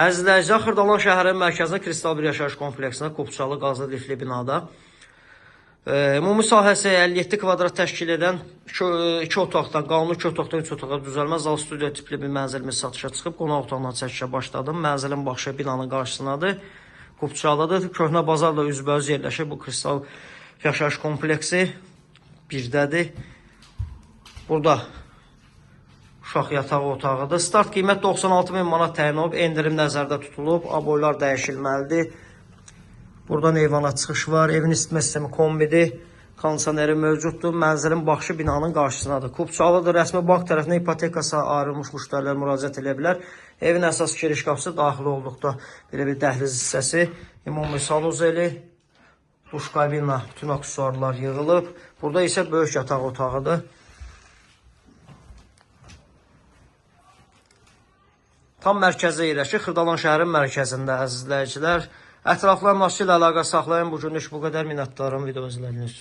Əziz izləyicilər, Xırdalan şəhərinin mərkəzində Kristal bir yaşayış kompleksində Kupçalı qazlı lifli binada ümumi sahəsi 57 kvadrat təşkil edən iki otaqdan, qanuni 2 otaqdan 3 otağa düzəlmə zal studiya tipli bir mənzilimiz satışa çıxıb. Qonaq otağından çəkişə başladım. Mənzilin baxışı binanın qarşısındadır. Kupçalıdır. Köhnə bazarla üzbəüz yerləşir bu Kristal yaşayış kompleksi. Birdədir. Burada uşaq yatağı otağıdır. Start qiymət 96 min manat təyin olunub. Endirim nəzərdə tutulub. Aboylar dəyişilməlidir. Buradan eyvana çıxış var. Evin isitmə sistemi kombidir. Kondisioneri mövcuddur. Mənzilin baxışı binanın qarşısındadır. Kupçalıdır. Rəsmi bank tərəfindən ipotekası ayrılmış müştərilər müraciət edə bilər. Evin əsas giriş qapısı daxil olduqda belə bir dəhliz hissəsi, ümumi sanuzeli, duş kabina, bütün aksesuarlar yığılıb. Burada isə böyük yataq otağıdır. Tam mərkəzdə yerləşir. Xırdalan şəhərin mərkəzində əziz izləyicilər. Ətraflı əmlakçı ilə əlaqə saxlayın. Bu günlük bu qədər. Minnətdarım video izlədiyiniz üçün.